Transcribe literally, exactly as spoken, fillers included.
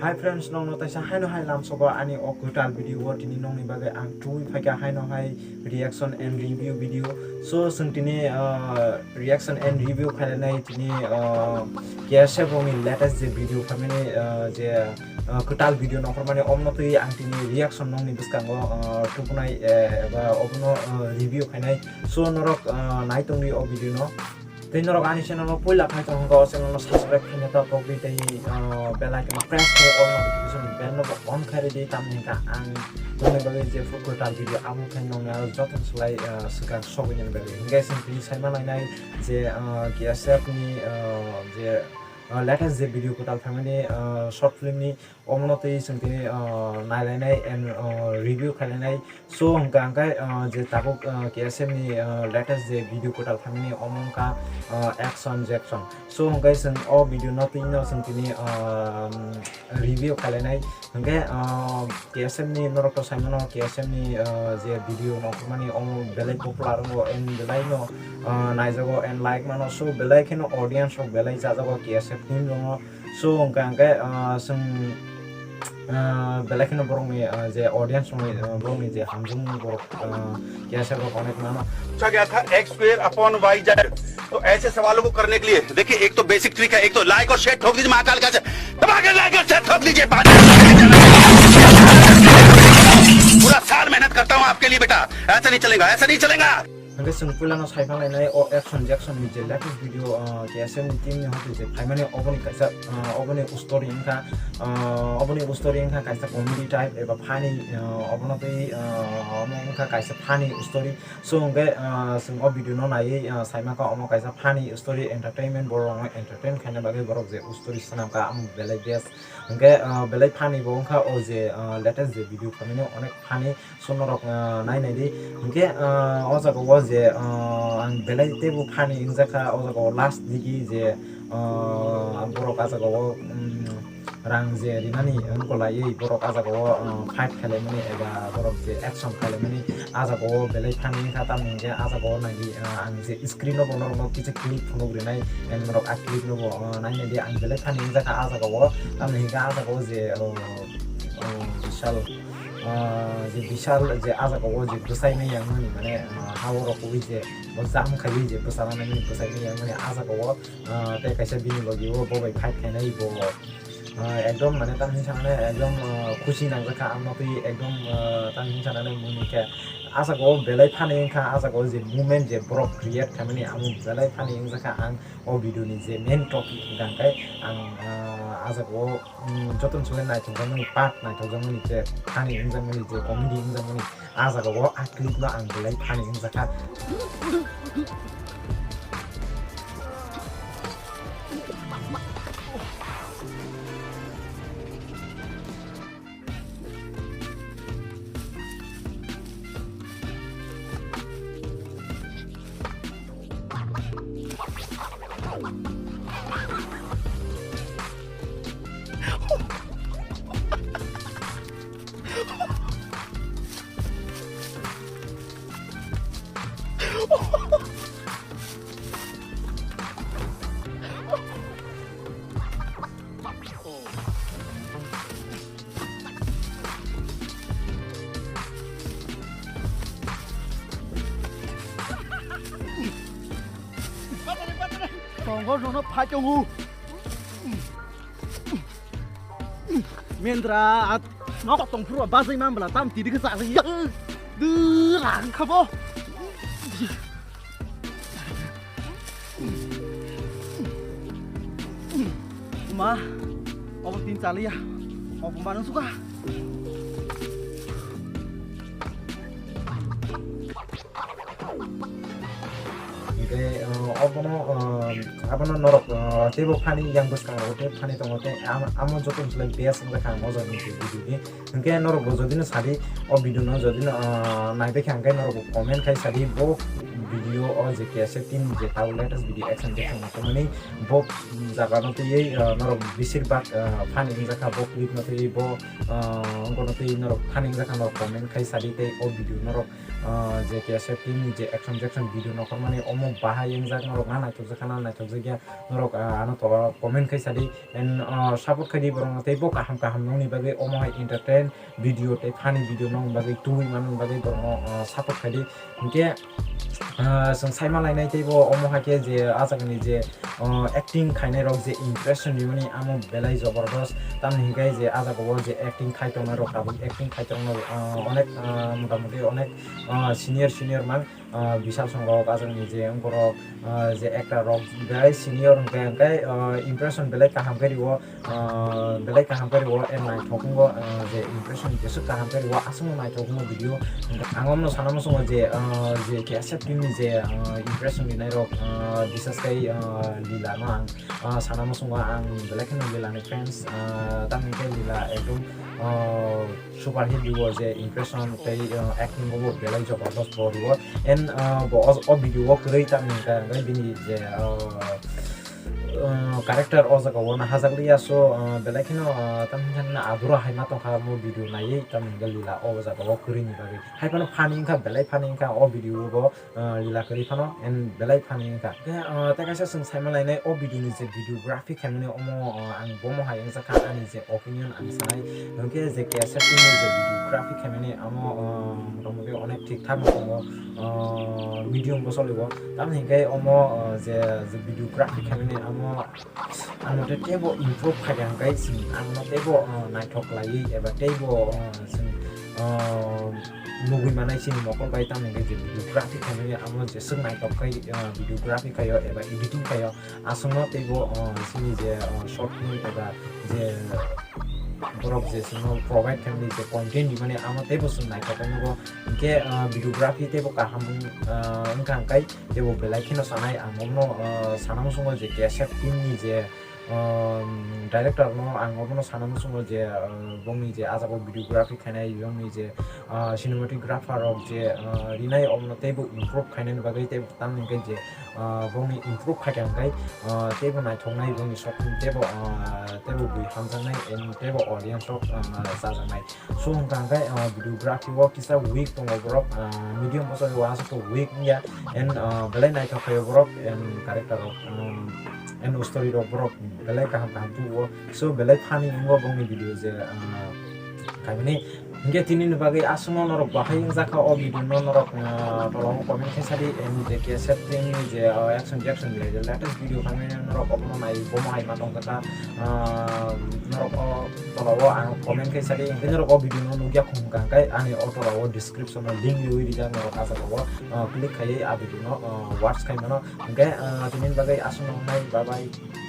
Hi friends, nokno taisa haino hai lamsogo ani o kwtal video o tini nokni bagwi ang tubui phaikha haino hai reaction and review video. So, chwng tini, uh, reaction and review khainai tini, uh, K S F rokni latest je video phaimani, uh, je, uh, kwtal video nongkhormani omno twi ang tini reaction nokni bwskango, uh, tubunai, eh, eba obono, uh, review khainai. So, norok, uh, nai tongdi o video no. Tei norok ani channel o puila phai tong hwnkha, o channel no subscribe khaina ta togdi tei, ah, bell icon press khai all notification bell no bo on khai ridi, tamni hwnkha ang nokni bagwi je kwtal video upload khai nokni aro joto ni slai, ah, swkang sogwi nani bagwi. Hwnkhe chwng tini saima lainai je, ah, K S F ni, ah, je, ah, latest je video kwtal phaimani, ah, short film ni Omono twi chwng tini, uh, nailainai and, uh, review khailainai. So, hwnkha hwnkhe, uh, je tabuk, uh, K S F ni, uh, latest je video kwtal phaimani, omo wngkha, uh, Action Jackson. So, hwnkhe chwng o video no twi no chwng tini, um, review khailainai. Hwnkhe, uh, K S F ni norok to saimano, K S F ni, uh, je video nongkhormani omo belai popular wngo and belai no, uh, naijago and like mano. So, belai kheno audience rok belai chajago K S F film rongo. So, hwnkha hwnkhe, ah, chwng, ah, belai kheno borokni, ah, je audience rokni, ah, borokni je hamjwkmung borok, ah, K S F rok onek mano. पूछा गया था X square upon Y Z. तो ऐसे सवालों को करने के लिए देखिए, एक तो बेसिक ट्रिक है, एक तो लाइक और शेयर ठोक दीजिए महाकाल का, दबा के लाइक और शेयर ठोक दीजिए। पूरा साल मेहनत करता हूँ आपके लिए बेटा, ऐसा नहीं चलेगा, ऐसा नहीं चलेगा। Hwnkhe chwng puilano sai phanlainai o Action Jackson ni je latest video, ah, K S F ni team ni hoite je phaimani oboni kaisa, ah, oboni story wngkha, ah, oboni story wngkha kaisa comedy type eba funny, ah, obono tei, ah, omo wngkha kaisa funny story. So hwnkhe, ah, chwng o video no naiwi, ah, saimaka omo kaisa funny story, entertainment, borok rokno entertain khaina bagwi borok je story swnamkha omo belai best. Hwnkhe, ah, belai funny bo wngkha o je, ah, latest je video phaimani onek funny. So norok, ah, nai nai di. Hwnkhe, ah, o jaga o je, ah, ang belai teibo funny wngjakha, o jaga o last digi je, ah, borok a jaga o, um, rang je rinani wngkolaiwi borok a jaga o, ah, fight khailaimani eba borok je action khailaimani a jaga o belai funny wngkha, tamni hwnkhe a jaga o nai di, ah, ang je screen o bo norokno kisa clip phunuk rinai, and norok a clip no bo, ah, nai nai di, ang belai funny wngjakha a jaga o, tamni hwnkhe a jaga o je, oh, oh, bisal. Ah, je bisal je a jaga o je bwsai maya wngmani, mane, ah, ha o rok ui je bo jam khaiwi je bwsana nangmani bwsai maya wngmani a jaga o, ah, tei kaisa bini logi o bo bai fight khainai bo, ah, ekdom mane tamni sanane ekdom, ah, khusi nangjakha ang nokwi ekdom, ah, tamni sanane muni khe a jaga o belai funny wngkha a jaga o je moment je borok create khaimani amo belai funny wngjakha ang. O video ni je main topic hwnkha hwnkhe ang, ah, a jaga o, mm, joto ni simi naithokjakmani part, naithokjakmani je funny wngjakmani je comedy wngjakmani a jaga o a clip no ang belai funny wngjakha. Tongo nono phai tongo. Mendra, at, nokho tongphuru ba bajai man bwla tam tidi khe chajak ya. Du rang khabo. Ma, obo tin chaliya. Obo manung suka. Hingke, uh, obono, uh, abono norok, uh, teibo funny yang bwskango tei funny tongo tei am-, amo joto ni slai best wngkha ang o jaga ni video ni. Hingke norok bo jodi no sadi o video no jodi no, uh, naibaikha hingke norok bo comment khai sadi bo video o je K S F team je tau latest video action action naitokmani bo jaga no twiwi, ah, norok besir bak, ah, funny wngjakha bo clip no twiwi bo, ah, wngkha no twiwi norok funny wngjakha norok comment khai sadi tei o video norok, ah, je K S F team ni je action action video nokhormani omo bahai wngjak norok na naithokjakha na naithokjakya norok, ah, ano tola comment khai sadi and, ah, support khaidi borok no tei bo kaham kaham nongni bagwi omo hai entertain video tei funny video nong bagwi tubui manani bagwi borokno, ah, support khaidi. Hinkhe, ah, chwng saima lainai teibo omo hai khe je ah jagani je, ah, acting khainai rok je impression rimani amo belai jobordast. Tamni hinkhe je ah jagao je acting khai tongnai rok tabuk acting khai tongno, ah, onek, ah, motamoti onek, ah, senior senior man, ah, bisal songrok ah jagani je wngkorok, ah, je actor rok belai senior hwnkhe hwnkhe, ah, impression belai kaham khe rio. Ah, belai kaham khe rio, and naithok wngo, ah, je impression jeswk kaham khe rio, aswkno naithok wngo video. Ang omno sana muchungo je, ah, je K S F team ni je, ah, impression rinai rok, ah, bisas khai, ah, Lila no ang, ah, sana muchungo ang belai kheno Lila ni fans, ah, tamni khe Lila ekdom, ah, super hit rio je impression tei, ah, acting bo belai jobordast bo rio. And, ah, bo o, o video o kwrwi tamni hwnkhe bini je, ah, uh, character o jaga o no hajak liya, so, uh, belai kheno, uh, tamni hwnna aduro hai ma tongkha mo video naiwi tamni hwnka Lila o jaga o kwrwini bagwi. Hai phano funny wngkha, belai funny wngkha o video o, uh, Lila kwrwi phano and belai funny wngkha. Khe, uh, tei kaisa chwng saima lainai o video ni je videography khaimani omo, uh, ang bomo hai wngjakha ani je opinion ang sanai. Hwnkhe je K S F team ni je videography khaimani amo, uh, motamoti onek thik thak tongo, uh, medium bo choliwo. Tamni hwnkhe omo, uh, je, je videography khaimani amo ano tei teibo improve khaikha hwnkhe chwng ano teibo, uh, naithok laiwi eba teibo, uh, chwng, uh, nugwi manai chini mokol bai tamni hwnkhe je videography khaimani amo jeswk naithok khai, uh, videography khaio eba editing khaio aswkno teibo, uh, chini je, uh, short film eba je borok je chwngno provide khaimani je content rimani amo teibo chwng naithok khe nugo. Hinkhe, ah, videography teibo kaham, ah, wngkha hwnkhe teibo belai kheno sanai ang nokno, ah, sana muchungo je K S F team ni je, um, director no ang obono sana muchungo je, ah, bongni je ah jaga o videography khainai bongni je, ah, cinematographer rok je, ah, rinai obono teibo improve khainani bagwi teibo tamni hwnkhe je, ah, bongni improve khaikha hwnkhe, ah, teibo naithoknai bongni short film teibo, ah, teibo bui hamjaknai and teibo audience rok, ah, chajaknai. So hwnkha hwnkhe, ah, videography o kisa weak tongo borok, ah, medium bosori o aswk weak wngya and, ah, belai naithok khaio borok and character rok, um, and story rok borok belai kaham kaham tubuo. So belai funny wngo bongni video je, ah, khaimani. Hinkhe tinini bagwi aswkno norok bahai wngjakha o video no norok, ah, tola o comment khe sadi and je K S F team ni je, ah, action reaction je latest video khaimani norok obono nai bomo hai ma tongjakha, ah, norok o tola o ang comment khe sadi hinkhe norok o video no nukya khum hwnkha hwnkhe ani o tola o description o link riwi rijak norok ah jaga o, ah, click khaiwi ah video no, ah, watch khaimano. Hinkhe, ah, tinini bagwi aswkno wngnai, bye bye.